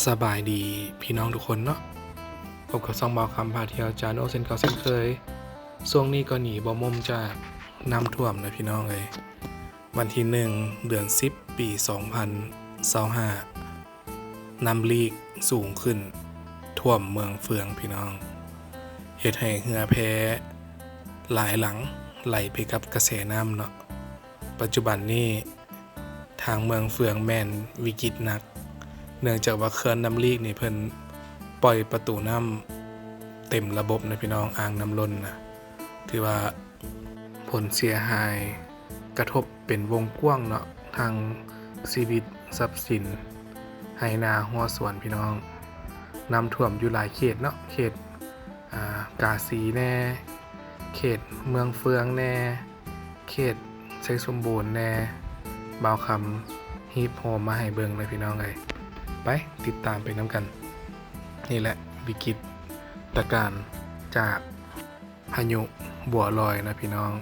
ສະບາຍດີພີ່ນ້ອງທຸກຄົນເນາະ, ພົບກັບຊ່ອງບ່າວຄຳພາທ່ຽວຈາໂນເຊັ່ນເກົ່າເຊັ່ນເຄີຍ. ຊ່ວງນີ້ກໍໜີບໍ່ໝົ່ມຈາກນ້ຳຖ້ວມນະພີ່ນ້ອງເອີຍ. ວັນທີໜຶ່ງ ເດືອນສິບ ປີສອງພັນຊາວຫ້າ ນ້ຳລີກສູງຂຶ້ນ ຖ້ວມເມືອງເຟືອງພີ່ນ້ອງ, ເຮັດໃຫ້ເຮືອແພຫຼາຍຫຼັງໄຫຼໄປກັບກະແສນ້ຳເນາະ. ປັດຈຸບັນນີ້ ທາງເມືອງເຟືອງແມ່ນວິກິດໜັກ ເນື່ອງຈາກວ່າເຂື່ອນນ້ຳລີກນີ້ເພິ່ນປ່ອຍປະຕູນ້ຳເຕັມລະບົບນະພີ່ນ້ອງ, ອ່າງນ້ຳລົ້ນນະ. ຖືວ່າຜົນເສຍຫາຍກະທົບເປັນວົງກວ້າງເນາະ, ທັງຊີວິດຊັບສິນ ໄຮ່ນາຮົ້ວສວນພີ່ນ້ອງ. ນ້ຳຖ້ວມຢູ່ຫຼາຍເຂດເນາະ, ເຂດ ອ່າ ກາສີແດ່, ເຂດເມືອງເຟືອງແດ່, ເຂດໄຊສົມບູນແດ່. ບ່າວຄຳຮີບໂຮມມາໃຫ້ເບິ່ງເລີຍພີ່ນ້ອງເອີຍ. ໄປຕິດຕາມໄປນຳກັນ. ນີ້ແຫຼະວິກິດຕະການຈາກພາຍຸບົວລອຍນະພີ່ນ້ອງ.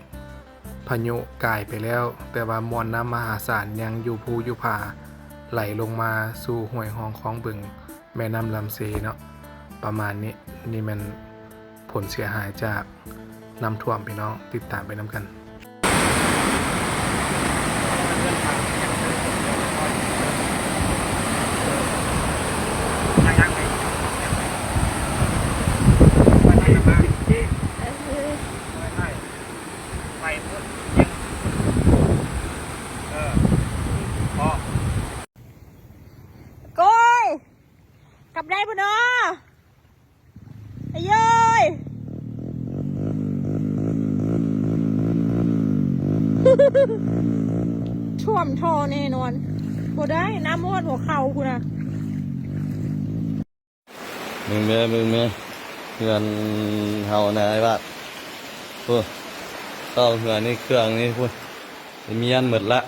ພາຍຸກາຍໄປແລ້ວ, ແຕ່ວ່າມວນນ້ຳມະຫາສານຍັງຢູ່ພູຢູ່ຜາ ໄຫຼລົງມາສູ່ຫ້ວຍຮ່ອງຄອງບຶງ ແມ່ນ້ຳລຳເຊເນາະ, ປະມານນີ້. ນີ້ແມ່ນຜົນເສຍຫາຍຈາກນ້ຳຖ້ວມພີ່ນ້ອງ, ຕິດຕາມໄປນຳກັນ. ໂອ້ຍ ກັບໄດ້ບໍ່ນໍ? ອາໂຢຍ ຖ້ວມທໍ່ແນ່ນອນ. ບໍ່ໄດ້, ນ້ຳຮອດຫົວເຂົ່າພຸ້ນນະ. ເບິ່ງແມ້ ເບິ່ງແມ້ ເຮືອນເຮົານະອ້າຍບາດ. ໂອ້ ເຂົ້າເຮືອນນີ້ ເຄື່ອງນີ້ພຸ້ນ ມ້ຽນໝົດລະ.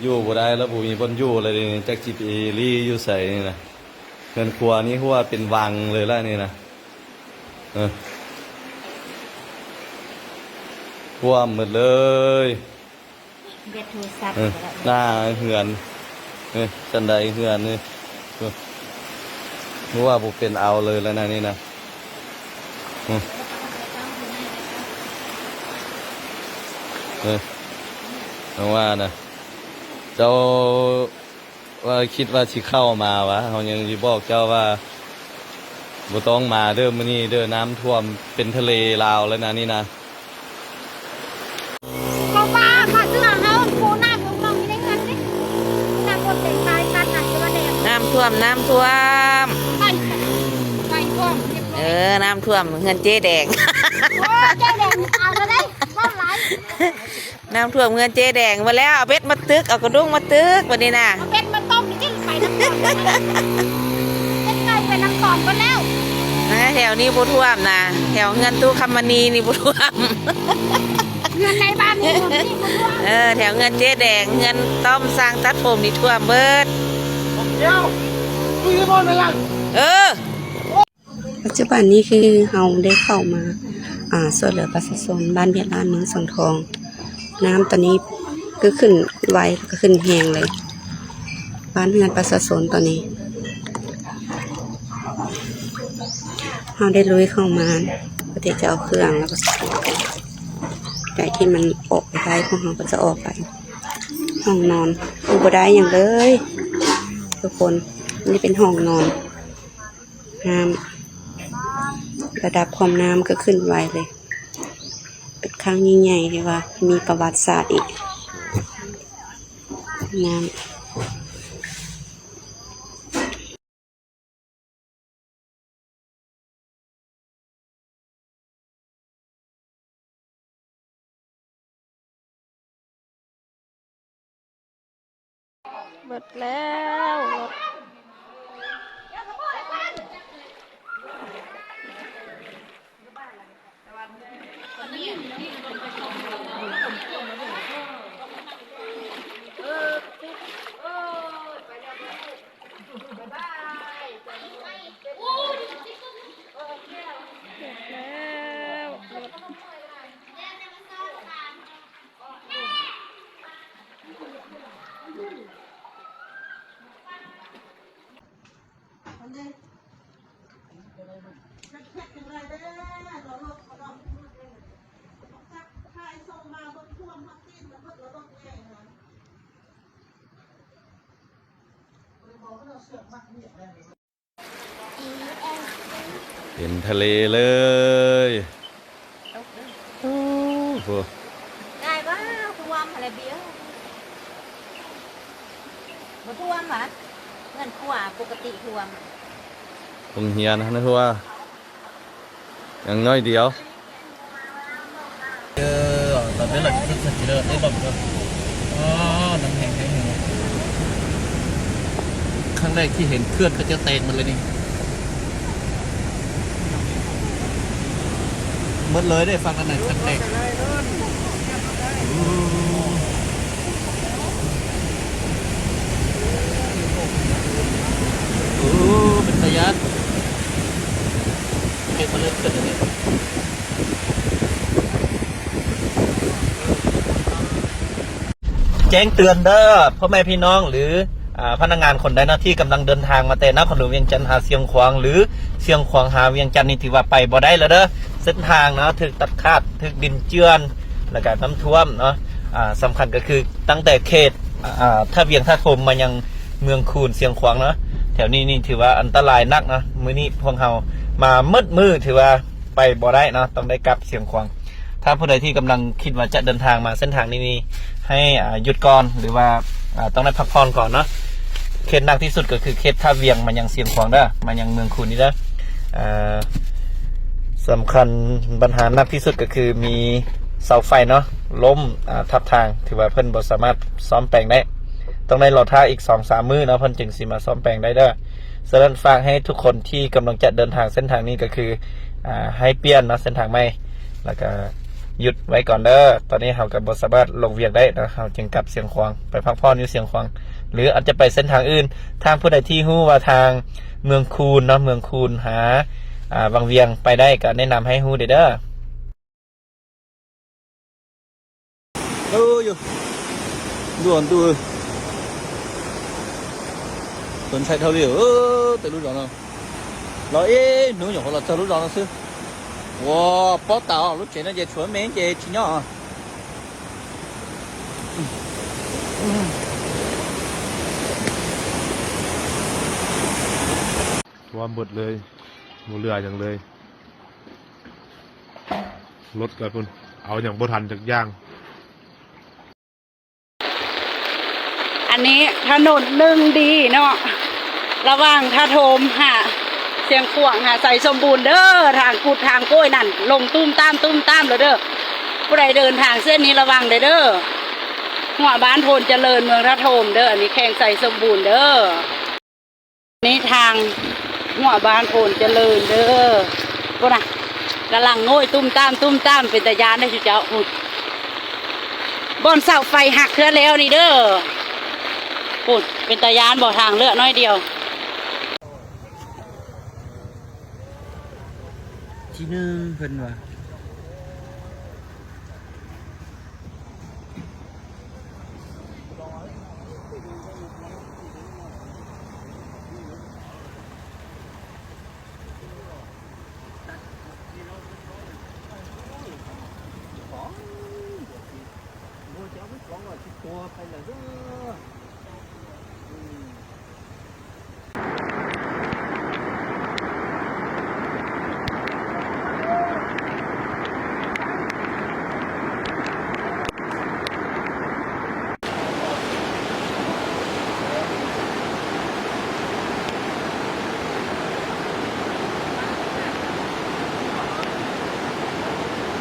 ຢູ່ບໍ່ໄດ້ລະ, ບໍ່ມີບ່ອນຢູ່ລະເດນີ້. ຈັກຊິໄປລີ້ຢູ່ໃສນີ້ນະ. ເຮືອນຄົວນີ້ຫົວເປັນວັງເລີຍລະນີ້ນະ. ເອີ ຖ້ວມໝົດເລີຍ. ເຮັດໂທລະສັບ ເອີ ກໍໄດ້ ໜ້າເຮືອນ ເອີ ຊັ້ນໃດເຮືອນນີ້ ເອີ ຮູ້ວ່າບໍ່ເປັນເອົາເລີຍແລ້ວນະນີ້ນະ. ເອີ ເອີ ຈັ່ງວ່ານະ ເຈົ້າ ວ່າຄິດວ່າຊິເຂົ້າມາຫວາ? ເຮົາຍັງຊິບອກເຈົ້າວ່າ ບໍ່ຕ້ອງມາເດີມື້ນີ້ເດີ, ນ້ຳຖ້ວມເປັນທະເລລາວແລ້ວນະນີ້ນະ. ເຂົ້າປ່າ ຜ້າເສື້ອເຮົາ ໂພນ້ຳລົງມອງຢູ່ໃນເຮືອນເດ້. ນ້ຳຖ້ວມເຕັມຊາຍກັນນະ ຈະວ່າແດງ. ນ້ຳຖ້ວມ ນ້ຳຖ້ວມ. ໄປ ໄປຖ້ວມ ຮຽບຮ້ອຍ. ເອີ ນ້ຳຖ້ວມເຮືອນເຈແດງ. ໂອ້ ເຈແດງ ເອົາແລ້ວເດ້ ເວົ້າຫຼາຍ. ນ້ຳຖ້ວມເຮືອນເຈແດງໝົດແລ້ວ, ເອົາເບັດມາຕຶກ ເອົາກະດຸງມາຕຶກບັດນີ້ນະ. ເອົາເບັດມາຕົ້ມນີ້ ໄປນຳຕອນ ເຮັດໄກ່ໄປນຳຕອນໝົດແລ້ວ. ແຖວນີ້ບໍ່ຖ້ວມນະ, ແຖວເຮືອນຕູ້ຄຳມະນີນີ້ບໍ່ຖ້ວມ. ເຮືອນໃນບ້ານນີ້ບໍ່ຖ້ວມ. ເອີ ແຖວເຮືອນເຈແດງ, ເຮືອນຕ້ອມຊ່າງຕັດຜົມນີ້ຖ້ວມເບິດ. ດຽວ ຄືບໍ່ແມ່ນລະ. ເອີ. ປັດຈຸບັນນີ້ຄືເຮົາໄດ້ເຂົ້າມາ ອາ ຊ່ວຍເຫຼືອປະຊາຊົນບ້ານວຽດລ້ານ ເມືອງສັງທອງ. ນ້ຳຕອນນີ້ຄືຂຶ້ນໄວ ແລ້ວກໍຂຶ້ນແຮງເລີຍ ບ້ານເຮືອນປະຊາຊົນຕອນນີ້. ເຮົາໄດ້ລຸຍເຂົ້າມາ ເພື່ອທີ່ຈະເອົາເຄື່ອງ ແລ້ວກໍໃດທີ່ມັນອອກໄປໄດ້ ພວກເຮົາກໍຈະອອກໄປ. ຫ້ອງນອນ ໂອ້ ບໍ່ໄດ້ຫຍັງເລີຍທຸກຄົນ, ນີ້ເປັນຫ້ອງນອນ. ນ້ຳ ລະດັບຂອງນ້ຳກໍຂຶ້ນໄວເລີຍ, ເປັນຄັ້ງຍິ່ງໃຫຍ່ທີ່ວ່າມີປະຫວັດສາດອີກ. ນ້ຳ ເບິດແລ້ວ. ແລ້ວ ລົດ. ເຫັນທະເລເລີຍ. ໂອ້ໂຫ ໄດ້ບໍ່? ຖ້ວມຫັ້ນແຫຼະບິວ. ບໍ່ຖ້ວມຫວາ? ເຮືອນຄົວປົກກະຕິຖ້ວມ. ໂຮງຮຽນຫັ້ນທົ່ວ ຢ່າງໜ້ອຍດຽວ. ເອີ ຕອນເປັນລະເດີ ເດີ ເດີ ເດີ ເດີ. ອໍ ນ້ຳແຫ້ງແທ້. ຄັ້ງແລກທີ່ເຫັນເຂື່ອນເຂົາເຈົ້າແຕກໝົດເລີຍນີ້. ໝົດເລີຍເດ້ ຝັ່ງນັ້ນນະ ເຂື່ອນແຕກ. ໂອ້ ເປັນຕາຢ້ານ. ເຮັດມາເລີຍເຂື່ອນອັນນີ້. ແຈ້ງເຕືອນເດີ ພໍ່ແມ່ພີ່ນ້ອງ ຫຼື ອາ ພະນັກງານຄົນໃດເນາະ ທີ່ກຳລັງເດີນທາງມາແຕ່ນະຄອນຫຼວງວຽງຈັນຫາຊຽງຂວາງ ຫຼື ຊຽງຂວາງຫາວຽງຈັນນີ້ ຖືວ່າໄປບໍ່ໄດ້ແລ້ວເດີ. ເສັ້ນທາງເນາະ ຖືກຕັດຂາດ ຖືກດິນເຈື່ອນ ແລ້ວກະນ້ຳຖ້ວມເນາະ. ອາ ສຳຄັນກໍຄືຕັ້ງແຕ່ເຂດ ອາ ທ່າວຽງ ທ່າໂທມ ມາຍັງເມືອງຄູນ ຊຽງຂວາງເນາະ ແຖວນີ້ນີ້ຖືວ່າອັນຕະລາຍໜັກເນາະ. ມື້ນີ້ພວກເຮົາມາໝົດມື້ ຖືວ່າ ໄປບໍ່ໄດ້ເນາະ ຕ້ອງໄດ້ກັບຊຽງຂວາງ. ຖ້າຜູ້ໃດທີ່ກຳລັງຄິດວ່າຈະເດີນທາງມາເສັ້ນທາງນີ້ນີ້ ໃຫ້ ອາ ຢຸດກ່ອນ ຫຼືວ່າ ອາ ຕ້ອງໄດ້ພັກຜ່ອນກ່ອນເນາະ. ເຂດໜັກທີ່ສຸດກໍຄືເຂດທ່າວຽງມາຍັງຊຽງຂວາງເດີ ມາຍັງເມືອງຄູນນີ້ເດີ. ອາ ສຳຄັນ ບັນຫາໜັກທີ່ສຸດກໍຄືມີເສົາໄຟເນາະ ລົ້ມ ອາ ທັບທາງ ຖືວ່າເພິ່ນບໍ່ສາມາດສ້ອມແປງໄດ້ ຕ້ອງໄດ້ລໍຖ້າອີກສອງສາມມື້ເນາະ ເພິ່ນຈຶ່ງຊິມາສ້ອມແປງໄດ້ເດີ. ສະນັ້ນ ຝາກໃຫ້ທຸກຄົນທີ່ກຳລັງຈະເດີນທາງເສັ້ນທາງນີ້ກໍຄື ອາ ໃຫ້ປ່ຽນເນາະ ເສັ້ນທາງໃໝ່ ແລ້ວກໍຢຸດໄວ້ກ່ອນເດີ. ຕອນນີ້ເຮົາກໍບໍ່ສາມາດລົງວຽງໄດ້ເນາະ ເຮົາຈຶ່ງກັບຊຽງຂວາງ ໄປພັກຜ່ອນຢູ່ຊຽງຂວາງ ຫຼືອາດຈະໄປເສັ້ນທາງອື່ນ. ທາງຜູ້ໃດທີ່ຮູ້ວ່າທາງເມືອງຄູນເນາະ ເມືອງຄູນຫາ ອາ ວັງວຽງໄປໄດ້ ກໍແນະນຳໃຫ້ຮູ້ເດີ. ເອີ ຢູ່ ດ່ວນ ດ່ວນ ສົນໄຊເທົ່າເລີຍ ເອີ ແຕ່ລຸດອອກເນາະ ລາວເອ ໜູຫຍັງຂອງລາວ ແຕ່ລຸດອອກເນາະ ຊື້ ວ້າ ປ້ອຕາ ລຸດເຈນນະ ເຈຊວນເມງ ເຈຊິຍອ ວ່າໝົດເລີຍ ບໍ່ເຫຼືອຫຍັງເລີຍ. ລົດກໍພຸ້ນ ເອົາຫຍັງບໍ່ທັນຈັກຢ່າງ. ອັນນີ້ຖະໜົນໜຶ່ງດີເນາະ ລະຫວ່າງທ່າໂທມຫາຊຽງຂວາງ ຫາໄຊສົມບູນເດີ. ທາງກຸດທາງໂກ້ຍນັ້ນ ລົງຕຸ້ມຕາມ ຕຸ້ມຕາມເລີຍເດີ. ຜູ້ໃດເດີນທາງເສັ້ນນີ້ລະວັງເດີ ເດີ. ຫົວບ້ານໂພນຈະເລີນ ເມືອງທ່າໂທມເດີ. ອັນນີ້ແຂວງໄຊສົມບູນເດີ. ນີ້ທາງຫົວບ້ານໂພນຈະເລີນເດີ. ພຸ້ນນະ ກຳລັງໂງ່ຍຕຸ້ມຕາມ ຕຸ້ມຕາມ ເປັນຕາຢ້ານເດ້ຊຸເຈົ້າ. ພຸ້ນ ບ່ອນເສົາໄຟຫັກເທື່ອແລ້ວນີ້ເດີ. ພຸ້ນ ເປັນຕາຢ້ານບໍ່ ທາງເລືອກໜ້ອຍດຽວ. ທີໜຶ່ງເພິ່ນວ່າ.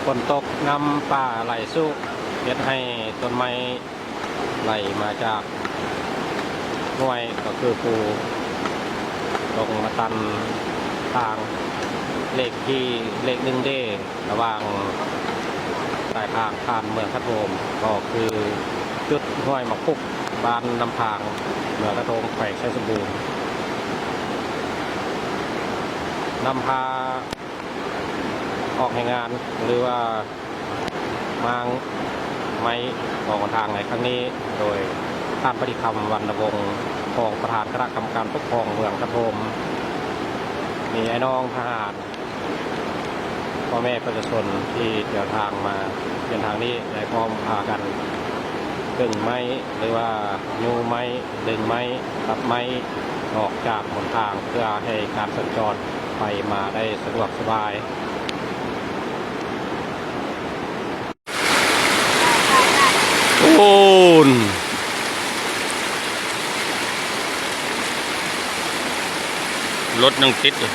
ຝົນຕົກ ນ້ຳປ່າໄຫຼຊຸ ເຮັດໃຫ້ຕົ້ນໄມ້ ໄຫຼມາຈາກຫ້ວຍ ກໍຄືພູ ລົງມາຕັນທາງເລກທີ ເລກໜຶ່ງເດ ລະຫວ່າງສາຍທາງຜ່ານເມືອງທ່າໂທມ ກໍຄືຈຸດຫ້ວຍໝາກປຸກ ບ້ານນ້ຳພາງ ເມືອງທ່າໂທມ ແຂວງໄຊສົມບູນ ນຳພາ ອອກແຮງງານ ຫຼືວ່າມ້າງໄມ້ອອກຫົນທາງໃນຄັ້ງນີ້ ໂດຍທ່ານ ປະດິດຄຳ ວັນນະວົງ ຮອງປະທານຄະນະກຳມະການປົກຄອງເມືອງທ່າໂທມ ມີອ້າຍນ້ອງທະຫານ ພໍ່ແມ່ປະຊາຊົນທີ່ເດີນທາງມາເສັ້ນທາງນີ້ ໄດ້ພ້ອມພາກັນດຶງໄມ້ ຫຼືວ່າຍູ້ໄມ້ ດຶງໄມ້ ຕັດໄມ້ອອກຈາກຫົນທາງ ເພື່ອໃຫ້ການສັນຈອນໄປມາໄດ້ສະດວກສະບາຍ. ໂອ້ນ ລົດຍັງຕິດຢູ່.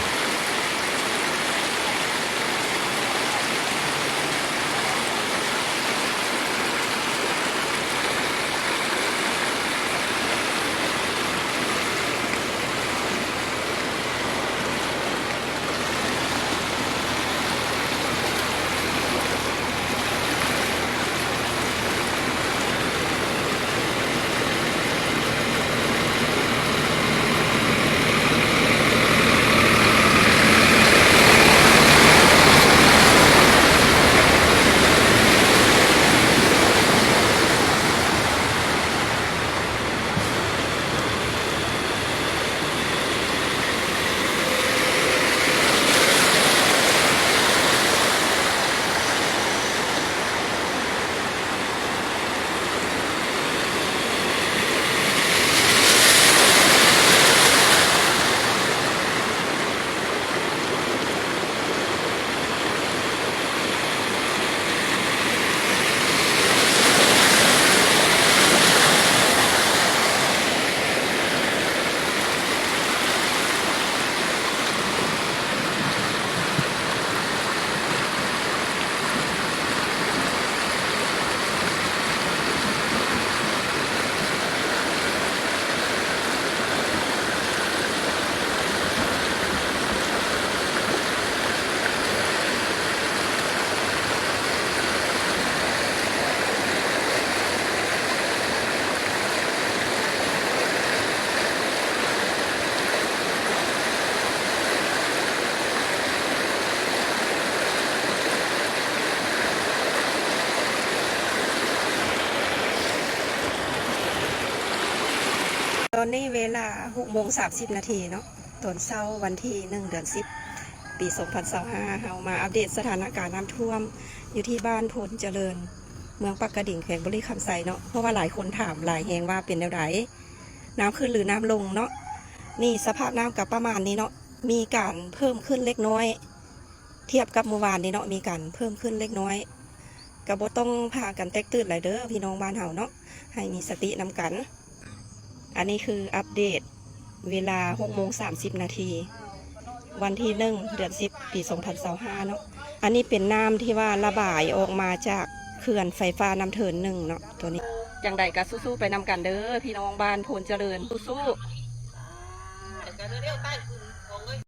ຕອນນີ້ເວລາຫົກໂມງສາມສິບນາທີເນາະ ຕອນເຊົ້າວັນທີໜຶ່ງ ເດືອນສິບ ປີສອງພັນຊາວຫ້າ ເຮົາມາອັບເດດສະຖານະການນ້ຳຖ້ວມຢູ່ທີ່ບ້ານໂພນຈະເລີນ ເມືອງປາກກະດິງ ແຂວງບໍລິຄຳໄຊເນາະ ເພາະວ່າຫຼາຍຄົນຖາມຫຼາຍແຮງວ່າເປັນແນວໃດ ນ້ຳຂຶ້ນຫຼືນ້ຳລົງເນາະ. ນີ້ສະພາບນ້ຳກໍປະມານນີ້ເນາະ ມີການເພີ່ມຂຶ້ນເລັກນ້ອຍ ທຽບກັບມື້ວານນີ້ເນາະ ມີການເພີ່ມຂຶ້ນເລັກນ້ອຍ ກໍບໍ່ຕ້ອງພາກັນແຕກຕື່ນຫຼາຍເດີພີ່ນ້ອງບ້ານເຮົາເນາະ ໃຫ້ມີສະຕິນຳກັນ. ອັນນີ້ຄືອັບເດດເວລາຫົກໂມງສາມສິບນາທີ ວັນທີໜຶ່ງ ເດືອນສິບ ປີສອງພັນຊາວຫ້າເນາະ. ອັນນີ້ເປັນນ້ຳທີ່ວ່າລະບາຍອອກມາຈາກເຂື່ອນໄຟຟ້ານ້ຳເທີນໜຶ່ງເນາະ ຕົວນີ້. ຈັ່ງໃດກໍສູ້ໆໄປນຳກັນເດີພີ່ນ້ອງບ້ານໂພນຈະເລີນ ສູ້ໆ.